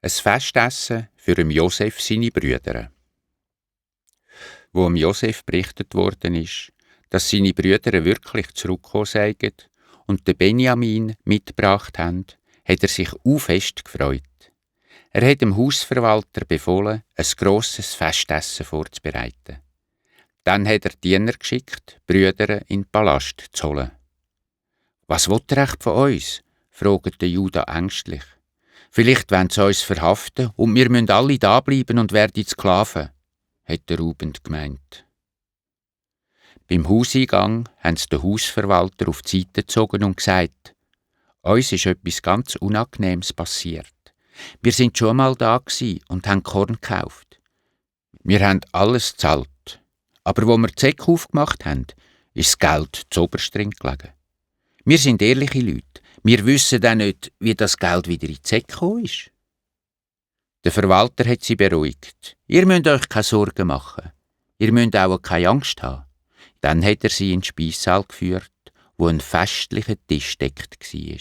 Ein Festessen für Josef seine Brüder. Wo Josef berichtet worden ist, dass seine Brüder wirklich zurückgekommen seien und den Benjamin mitgebracht haben, hat er sich fest gefreut. Er hat dem Hausverwalter befohlen, ein grosses Festessen vorzubereiten. Dann hat er Diener geschickt, Brüder in den Palast zu holen. «Was will er echt von uns?» fragte Juda ängstlich. «Vielleicht wollen sie uns verhaften und wir müssen alle da bleiben und werden Sklaven», hat der Ruben gemeint. Beim Hauseingang haben sie den Hausverwalter auf die Seite gezogen und gesagt: «Uns ist etwas ganz Unangenehmes passiert. Wir sind schon mal da gsi und haben Korn gekauft. Wir haben alles gezahlt, aber wo wir die Säcke aufgemacht haben, ist das Geld zuoberst drin gelegen. Wir sind ehrliche Leute, wir wissen auch nicht, wie das Geld wieder in die Säcke gekommen ist.» Der Verwalter hat sie beruhigt. «Ihr müsst euch keine Sorgen machen. Ihr müsst auch keine Angst haben.» Dann hat er sie in den Speissaal geführt, wo ein festlicher Tisch deckt war.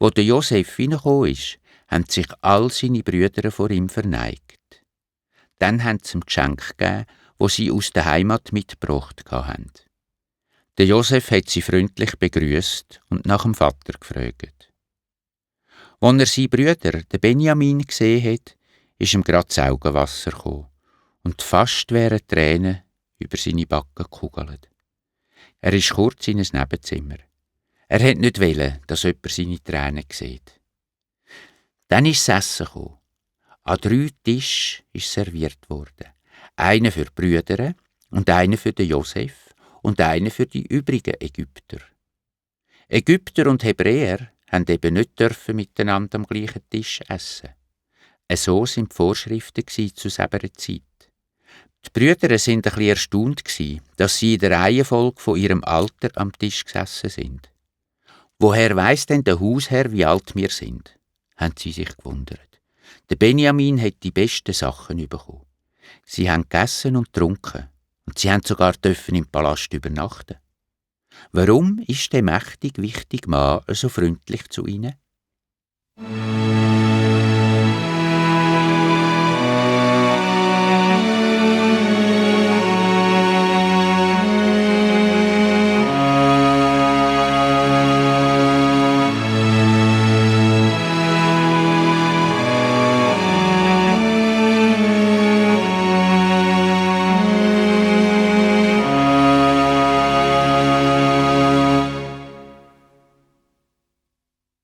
Wo der Josef hineingekommen ist, haben sich all seine Brüder vor ihm verneigt. Dann haben sie ihm Geschenke gegeben, wo sie aus der Heimat mitgebracht haben. Der Josef hat sie freundlich begrüßt und nach dem Vater gefragt. Als er seine Brüder, den Benjamin, gesehen hat, ist ihm gerade das Augenwasser gekommen und fast wären Tränen über seine Backen gekugelt. Er ist kurz in ein Nebenzimmer. Er wollte nicht wollen, dass jemand seine Tränen sieht. Dann ist das Essen gekommen. An 3 Tischen ist serviert worden. Einer für die Brüder und einer für den Josef und einer für die übrigen Ägypter. Ägypter und Hebräer haben eben nicht miteinander am gleichen Tisch essen. So sind die Vorschriften zu selber Zeit. Die Brüder waren ein bisschen erstaunt, dass sie in der Reihenfolge von ihrem Alter am Tisch gesessen sind. «Woher weiss denn der Hausherr, wie alt wir sind?» haben sie sich gewundert. Der Benjamin hat die besten Sachen bekommen. Sie haben gegessen und getrunken und sie haben sogar im Palast übernachten. Warum ist der mächtig wichtige Mann so freundlich zu ihnen?